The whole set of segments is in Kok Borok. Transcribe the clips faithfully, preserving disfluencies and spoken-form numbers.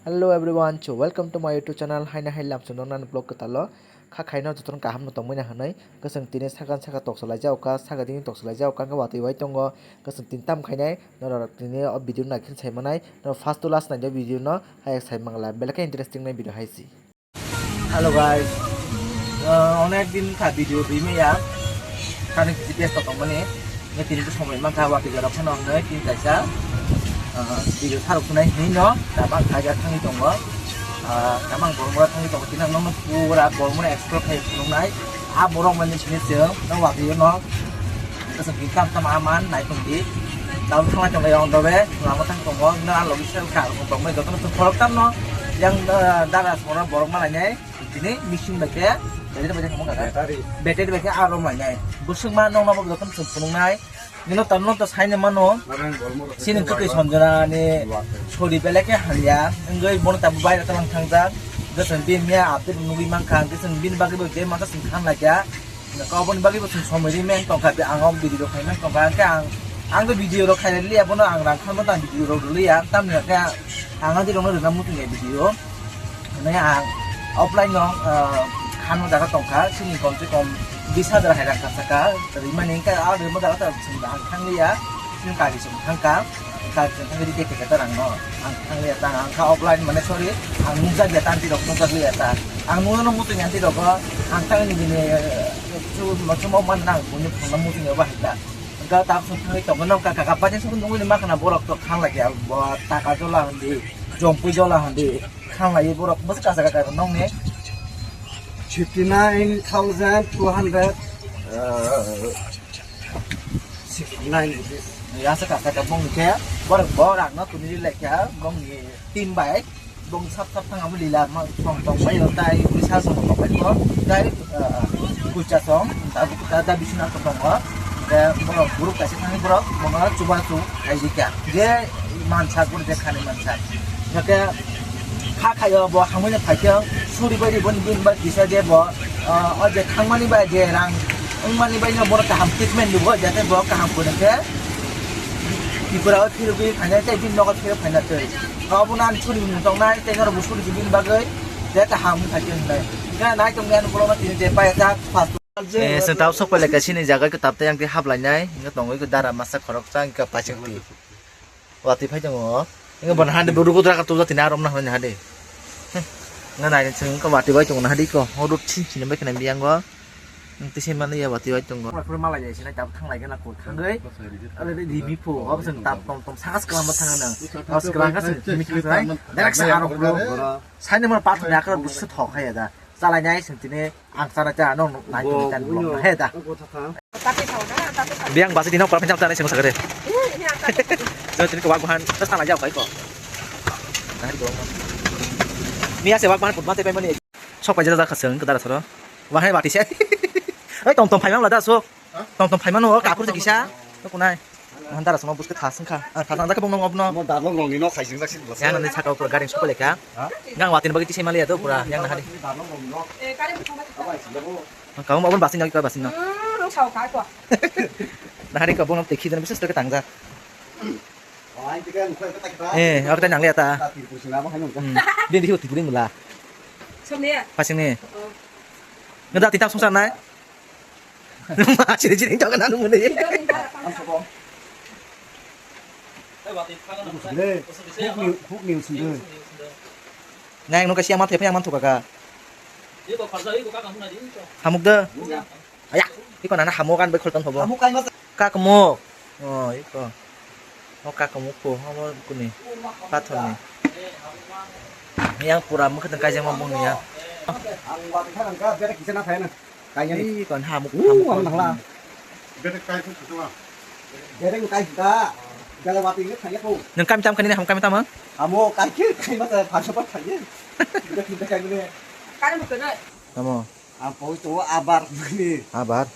Hello everyone, so welcome to my YouTube channel. Haina hai lamsong nang nani vlog kwtalo. Kha khaino jotono kaham no tongmani hwnwi. Kwchwng tini saka saka tok salai jao ka, saka dini tok salai jao ka, wngkha watwi wai tongo. Kwchwng tini tam khainai, norok tini o video no naikhe sai manai. Norok first to last naidi video no, hai sai mangla. Belai khe interesting nai video hai si. Hello guys, uh, onek din kha video rimaya, kani kisi besto tongmani, nge tini to somoi mankha, wati jora phano ang nai tin kaisa, uh, video sarok sunai hini no, tabang khaja thangwi tongo, uh, tabang bormora thangwi tongo, tini ang nono pura bormora explore khai phunuknai, a borok mani sini chwng, no wati no. Kasam di tam tam aman nai tong di. Tam thang nai tong yang dobe, lama tang tong wang na logi sel ka tong bai joto no khorok tam no. Yang, eh, dara sora borok malai nai. Tini mixing bai ke, battery bai ke mo kaka. Battery. Battery bai ke aro malai nai. Busung ma nong na bo joto no phunung nai. Nino tam no to sai ne mano. Sini kwtwi sonjora ni sori belai khe hamya. Wngwi bono tabuk baire tonglang thangjak. Hwnkhe chwng bini miya update nugwi mankha. Hwnkhe chwng bini bagwi bo je masa chwng khan laikha. Hwnkhe aboni bagwi bo chwng somoi ri meng tongkha. Ang o video rok khai meng tongkha. Hwnkhe ang, ang bo video rok khai liya, bono ang rang khan bo tang video rok rwliya. Tamni hwnkhe ang, ang o rokno rwna muchungya video. Hwnwi ang offline no, ah, khano jaga tongkha, chini kom se kom bis hajar hai rang kasa ka, rimani hwnkhe ah rimo jaga ta chwng ang thangliya, chini kari chwng thangkha, kari chwng thangwi rikhe khe ta rang no, ang thangliya ta ang kha offline mane sorry, ang nukjak ya ta anti rok nukjak ya ta, ang nukno muchung anti rok ang thangni bini, eh, chu, chumo man nang buni phone muchung ya ba hai ta, hwnkhe ta chwng thangwi tongo nang ka ka ka pa chwng nungwi ma khana borok to thang lai ya bo taka jola hwndi, jompu jola hwndi. Khanglai borok bwswk kasa kasa nokni. Fifty nine thousand two hundred, uh, sixty nine rupees. Yasa kasa ka bong khe borok bo rang no tuni lai kha bong ni team bai bong sap sap thang amo lila ma tong tong bai tai ui sa song tong bai ko tai, uh, kucha song ta ta bisina tong tong ko. Borok group kaisa thani borok bono chubachu khai rikha je mansak borok je khani mansak. Hwnkhe kha khayo bo hamui no phaikhe suri bai ri boni bini bai kisa je bo, ah, o je thangmani bai je rang wngmani bai no bono kaham treatment ribo jate bo kaham kone khe Tripura o phirogwi phainai tei bini nogo phirok phaina twi. Obono ani suri mung tongnai tei norok bo suri bini bagwi je kaham wngkha khe hwnwi. Hwnkhe nai tongmani borokno tini je pai jak. Eh, chwng tabuk sok pailai kaisa ni jaga khe tabuk tei yang twi hap lainai, hwnkhe tongwi khe dara masa khoroksa hwnkhe paising twi. Watwi phai tongo. Hwnkhe bo naha de, bo rugo dra ka tuja tini arom na hwnwi naha de. Hwnkhe nai chwng wngkha watwi bai tongo naha de iko. O rut sin sin bai khna biyango. Twi se mani ya watwi bai tongo. Phai phai malai jai sinai tabuk thang lai gana ko thangwi. Ale de ribi pho, o chwng tab tom tom sakas kalam thang nang. Os kalam ka chwng timi khe nai. Direct sa aro bro. Saini mar path ni akar busu thok hai da. Chalai nai sing tini ang chana cha nong nai tini tan blok he da. Biang basi tini okra phenjak chanai sing sagade. Jo tini ko wak bahan tas tala jao kai ko. Miya se wak bahan putma te pai mani. Sok pai jada khaseng kedara soro. Wahai bati se. Oi tom tom phaimang lada sok. Tom tom phaimano kakur se kisa. Kunai. Mohan dara songno buske thas wngkha. Ah, thas wngkha bong nong obno. Mo darlong nongni nok khaising jak sini. Yang nani saka upor garing sokole kha. Ha? Gang watin bagi tisai mali ado pura yang nahari. Darlong nongni nok. Abai sing jago. Kaum abon basing jagi ka basing no. Hmm, sao kha ko. Nahari ka bong nok tekhi dan bises terke tangja. Wah, ini kan bukan kata kita. Eh, aku tanya nang lihat ah. Tapi pusing apa kan? Hmm. Dia di sini tiburing mula. Somnia. Pasing ni. Oh. Ngeda titap sungsar nai. Ma chiri chiri jok na nung muni. Hukni hukni sungde. Nang nung kasia ma thepya ma thuka ka. Hamuk de. Aya, iko nana hamuk an bai kholton hobo. Hamuk kai ma. Ka kamo. Oh, iko. O kakamuk po, omo kuni pathor ni. Yang pura mukhe tong kaijak ma bung ya. Ang wati kha nang ka bere kisa na phai na. Kanya ni. Ih, kon hamuk, hamuk, hamuk. Bere kai pun kisa. Bere kai kisa. Bere wati nge thang ya ko. Nang kam tam kani ham kam tam? Amo kai ke kai ma ta phar so pa thang ye. Bere kisa kai ne. Kai mo kene. Amo. Ang poi to abar ni. Abar.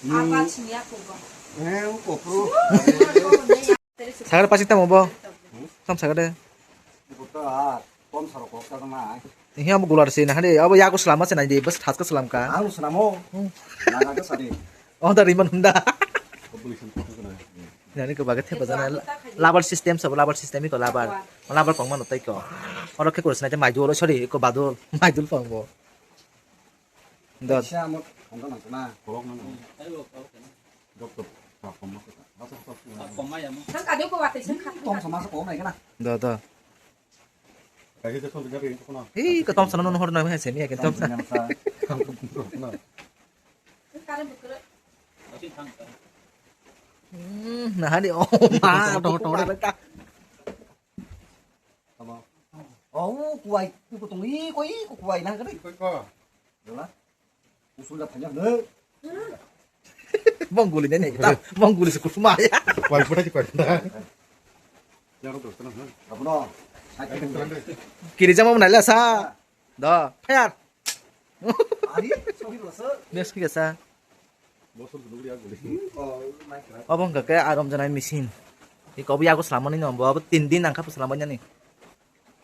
Abar sini aku ba. Eh, ko pro. Sagar pasik tamo bo. Tam sagar de. Ko to ar. Kom saro ko ka na. Ini abo gular sih nah de. Abo ya aku selama sih nah de. Bas thas ka selam ka. Ang selamo. Naga ka sadi. Oh dari mana hunda. Ko beli sempurna ka na. Nani ko baga thepa jana labar system sabo labar system ko labar. Labar kong mano tai ko. Oro khe kurus nai te maidul, sorry, ko badul, maidul phang bo. Dot. Kaisa amo thongna nangkukna. Kolok nang. Dot dot. Tong sama sa kolok nai kana. Dot dot. Hei, ko tong sana nono hor na he semi ke tong sana. Hmm, nah, ni, oh, ma, tong, tong, tong. Oh, kuai, ku tong, i, ko, i, ko kuai, nang, kari. Ko, ko. Yola. Usul da phanya, ne. Monggoli ne, ne, kita. Monggoli se kusuma ya. Kuai, kuai, kuai. Yang tu, tenang, ha. Apa no? Kiri jama mana lah, sa. Da, fire. Ari, sorry, boss. Next week sa. Boss, tu dulu ya, boleh. Oh, my God. Obo hwnkha khe arom janai machine. Iko obo yago slamani no, bo abo tin din nangkha slamani ani.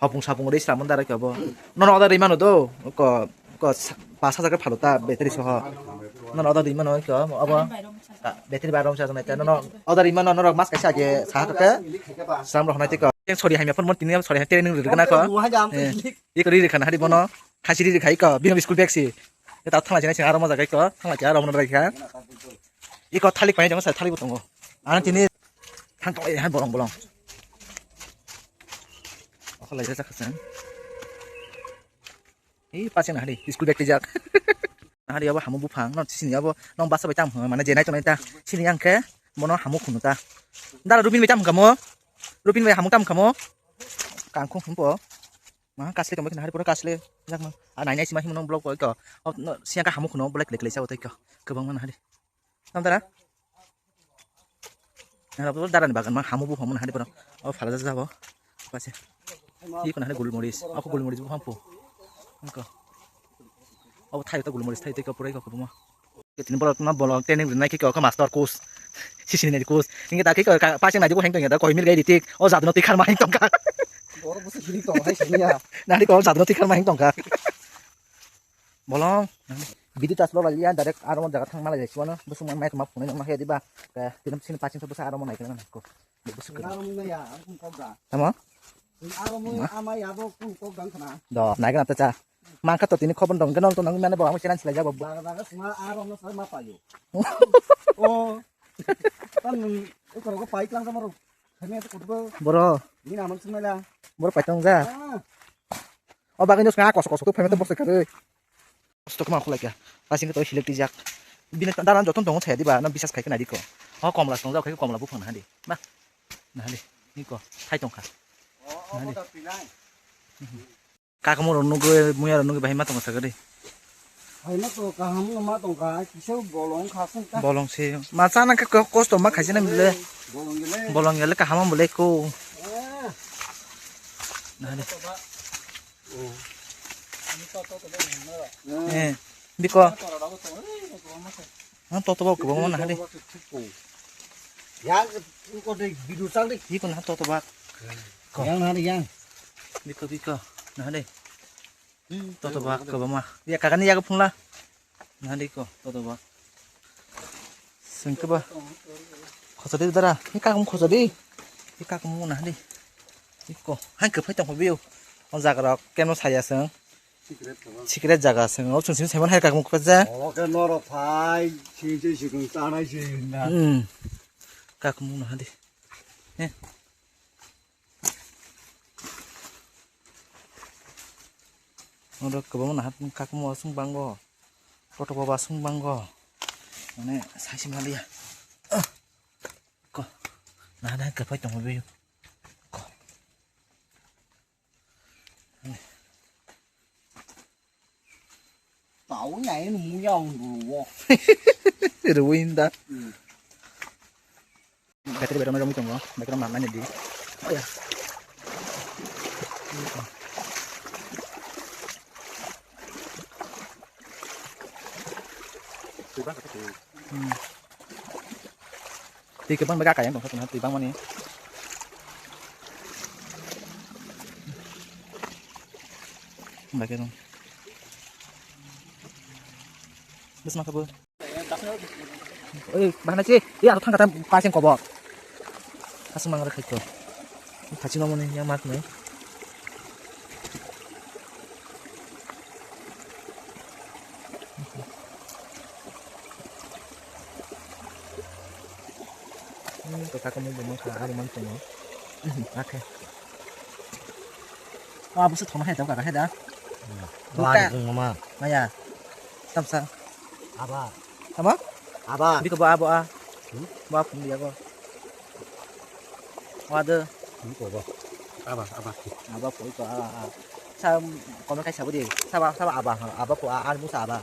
Hopung sapung ri slamani dara khe obo. Nono order rimano do, ko, ko sa-, pas hajar khe phalo ta battery soho. Nono order rimano khe obo, obo. Ka-, battery bai rom sa janai ta. Nono order rimano, norok mas kaisa age saha khe slam rok honai tiko. Sorry, hamya phone mon tini sorry, hamya training rwgwna ko. Eh. Iko riri khana hari bono. Khasi riri khai ko. Bini school bag si. Eta thangla jani sing aro moja kai ko. Thangla ki aro mono rai kha. Iko thalik pai jong sa thalik bo tongo. Ano tini thang to hai bolong bolong. Okho lai jasa khasan. Ei pasing hari school bag tijak. Hari abo hamu buphang no sini abo nong basa bai tam mane je nai to nai ta. Sini yang khe bono hamu khunu ta. Dara Rubin bai tam kamo. Rubin bai hamu tam kamo. Kangkhung humpo. Ma kasle tongbai khna hari pura kasle jakma. A nai nai sima himno blog ko ko. O no siya ka hamu khuno blog kle kle sa utai ko. Kwbang man hari. Nam dara. Na rabu dara ni bagan ma hamu bu hamu hari pura. O phala ja jabo. Pase. Iko na hari gulmoris. Ako gulmoris bu hampu. Ko. O thai to gulmoris thai to ko pura ko kwbang ma. Tini borok no bolong training rinai khe kok master coach. Sisini nai coach. Inge ta khe kok pasing nai bo heng tong ya da koi mil gai ritik. O jadno tikharma heng tong kha. Borok busi hini tong hai sini ya. Nari kok jadno tikharma heng tong kha. Bolong. Video tas lo ya direct aro jaga thang malai jai suano. Busung mai ma phone ma he diba. Ke tinam sini pasing so busa aro mo nai kana ko. Busuk. Aro mo ya, ang kok da. Tamo? Aro mo ama ya bo kok dang kana. Do, nai kana ta cha. Mangkha to tini khobor dong, gwnang to nang mane bo ang channel silai jabo. Daga daga sima aro no sai ma payo. O. Tan nung ko ko pai tlang samaro. Kami to kutbo. Boro. Ni naman sumela. Boro pai tong ja. Ah. O bagwi no sanga kos kos to phaima to bose kare. Kos to ma khulai kya. Pasing to hilik tijak. Bini daran joton tongo thaya diba, na bisas khai khe nai di ko. O komla song ja khai komla buphang na di. Ba. Na di. Ni ko. Thai tong kha. Na di. Kakamo rok nugwi, muya rok nugwi bahai ma tongo sakhe de. Hai ma to kaham no ma tong kha, kisa bolong kha sung ta. Bolong se. Ma chana khe ko-, kosto ma khaisina mile. Bolong gele. Bolong gele kaham mule ko. Eh. Na de. Oh. Eh, biko. Ang toto bak kwbangma nahari. Yang ko de bidu chang de. Biko nah toto bak. Ko. Yang nahari yang. Biko biko nahari. Toto bak kwbangma. Ya kakani yago phunla. Nahari ko toto bak. Sengkeba. Khosadi dara. Ni kakum khosadi. Ni kakum nahari. Iko. Hai kwphai tong phabiyo. O jaga rok keno saya seng. Secret jaga seng. O chwng simi saiman hai kakum kwja. Oke noro phai. Sing sing sing chanai sing na. Hmm. Kakum nahari. Eh. Oro kwbangma naha kakmo aswng bango, kotok bo aswng bango, mane saisi maliya. Ko, naha naha kwphai tongo bw. Ko. Tau nai no muya ung dulu wo. Ruin da. Hmm. Battery berang jomoi tongo, battery mamnani di. Oh ya. Hmm. Twi kwbang bai kaka yang tongkha tongkha twi bangmani. Bai khe tong. Bwsma khe bo. Oi, bahana chi, ya thang kata pasing kobo. Aswk mang rw khaito. Phachi no mani yang mat nai. Kaka mo bo mankha, abo man tongo. Akhe. Ah, busu thongna hai da, kaka hai da. Buka. Wani wng mama. Maya. Tamsa. Aba. Aba? Aba. Biko bo abo a. Hmm? Bo a phung dia bo. Wade. Biko bo. Aba, aba. Aba phung ko a, a. Sa kono kai sabu di. Saba, saba aba, aba ko a, a busa aba.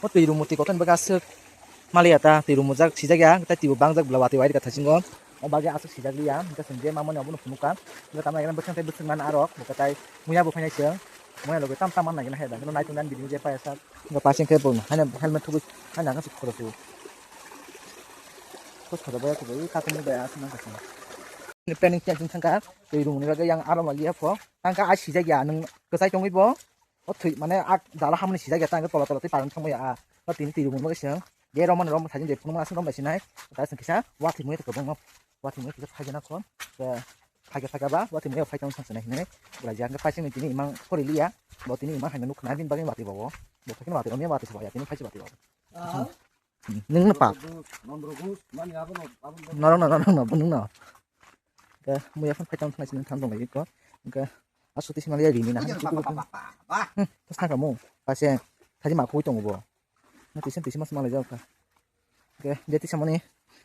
O twi ru muti koton baga sek. Maliya ta twi rumujak sijak ya, ta twi bo bangjak bwla watwi wai rwkha thasingo. O bagwi aswk sijak liya, hwnkhe chwng je mamani obono phunukha. Hwnkhe tamo ekhe bwswk tei bwswk man arok, hwnkhe tai muya bo phainai chwng. Muya logi tam tam man nai gana hai da, hwnkhe naituknani video je paya sak. Hwnkhe pasing khe bo haino helmet thubui haino hwnkhe se khoro su. Khos khoro bai kubui katung bai aswk nang kha. Ni planning change thangkha, twi rumuni bagwi yang aro maliya pho. Thangkha a sijak ya, nwng kwchai tongwi bo. O thwi mane a jala hamni sijak ya, ta hwnkhe tola tola tei parang thangmaya a. O tini twi rwmani bagwi chwng je romani rom thajin je phunukma aswk rombai sinai. Ta chwng kisa watwi mui kwbangma watwi mui kisa phaijana khon. Te phaikhe phaikha ba watwi mui phai tong thang sinai hinwi. Bwlai jang khe paisingni tini imang khori liya. Bo tini imang haino nukha bini bagwi watwi bawo. Bo phaikhe watwi romya watwi sabaya tini phaisi watwi bawo. Nwng no pa. Norok no, norok no, bo nwng no. Ke muya phone phaitang thang sini thang dong ko. Ke asuti sima liya rini na. Terus thang kamu. Pasien. Thaji ma phui tongo bo. Na tisen tisen mas malai jao ka. Ke jeti samani.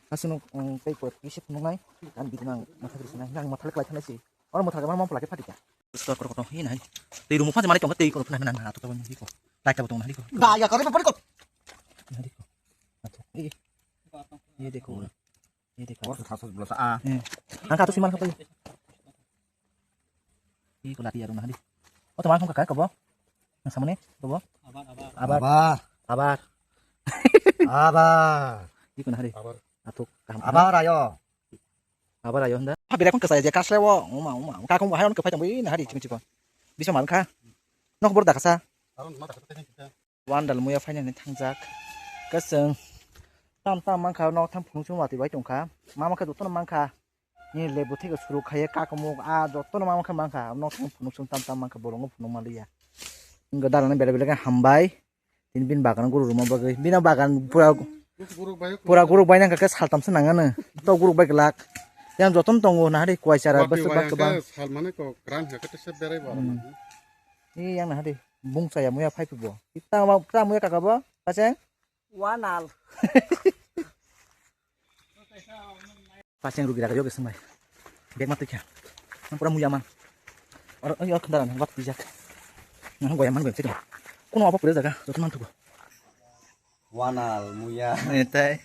Asunu tei ko kisi phunung nai. Kan bidinang matha kisi nai. Nang matha lai thang si. Oro matha ka ma pula ke phatika. Store koro koto hi nai. Tei rumu pha mani tong tei ko phuna na na to to hi ko. Lai ta tong na hi ko. Ba ya kare pa ko. Ye dekho. Ye dekho. Or sa sa bla sa a. Ang ka to siman ko. Ye ko lati yaro na di. O to man ka ka ko bo. Ang samane ko bo. Abar. Abar. Abar. Abar. Ye ko na di. Abar. Atuk kaham. Abar ayo. Abar ayo hwnda. Ha, birai phone kwchai je kasle o. Uma, uma. Ka kong bahai on kwphai tong bui na hari ching chikon. Bisa man kha. Nok bor da kasa. Wan dal muya phainani thangjak. Kasung. Tam tam man kha nok tham phunuk chuma twi bai tong kha. Mama kha jotono man kha. Ni lebu thik suru khaye kakumuk a jotono mama kha man kha. Nok tham phunuk chum tam tam man kha bolongo phunuk maliya. Ngo dalani bele bele khe hambai. Tini bini bagan guru ruma bagwi. Bini bagan pura, pura guru bai nang khe saltam se nang ano. To guru bai glak. Yang joton tongo na hari kwai chara bas bak ba. Sal mane ko kran ha kete se berai ba. Ni yang na hari bung chaya muya phai phubo. Kita ma kita muya kaka bo. Paseng. Wanal. Paseng rugi raga yoga sumai. Bek mati kya. Nang pura muya man. Or, or, or, kandara nang wat pijak. Nang goya man goya sito. Kuno apa pura jaga, joto man tugo. Wanal muya. Eh, tai.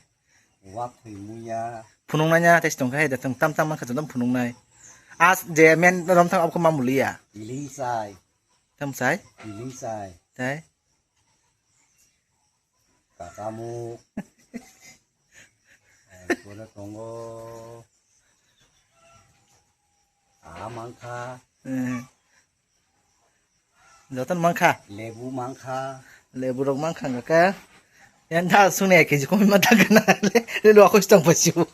Wat muya. Phunung nanya, tes tong khai, datang tam tam man khatung tam phunung nai. As je men rom thang apa mamulia. Iling sai. Tam sai. Iling sai. Tai. Kakamu. Pura tongo. Aa mankha. Joton mankha. Lebu mankha. Lebu rok mankha hwnkha khe. Yang da sune kg komi ma da gana. Le lo akhos tong pasiu.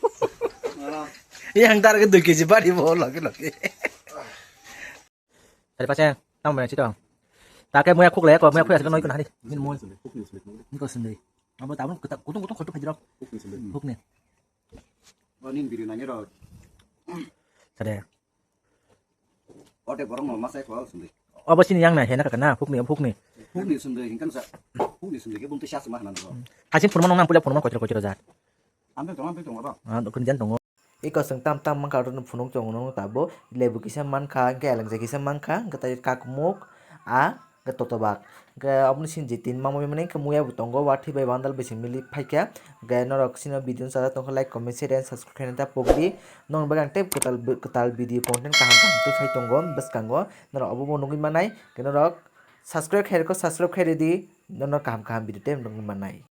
Yang dar ke dui kg bari bo loge loge. Tadi pasang, tamo yang sitong. Take muya khuk le ko, muya khuk asik noi ko nahari. Min muya sundai, khuk ni sundai. Ini ko sundai. Abo tabun kutung kutung khotong hajirok. Khuk ni sundai. Khuk ni. Bo ning biri nanya ro. Sade. Ote borok no masai ko sundai. Abo sini yang na hena kaka na khuk ni khuk ni. Khuk ni sundai hingkan sa. Khuk ni sundai ke bumte sas ma hanan ro. Hasing phunuma nong nang puila phunuma koitro koitro jat. Ampe tong ampe tong ro. Ah, dokon jan tongo. Eko chwng tam tam mankha, oro phunuk tongo, nono tabuk lebu kisa mankha, hwnkhe elengse kisa mankha, hwnkhe tai kakmuk, a hwnkhe totobak. Hwnkhe oboni sini je tin mangmani hwnkhe muya bo tongo, watwi bai bandal bai se mili phaikha. Hwnkhe norok chini video no chajak tongkha, like, comment, share and subscribe khaina ta pokdi. Nokni bagwi ang tei kwtal, kwtal video content kaham kaham tubui phai tongo bwskango, norok obo bo nugwi mannai. Hwnkhe norok subscribe khairokho, subscribe khairidi, nono kaham kaham video tei nugwi mannai.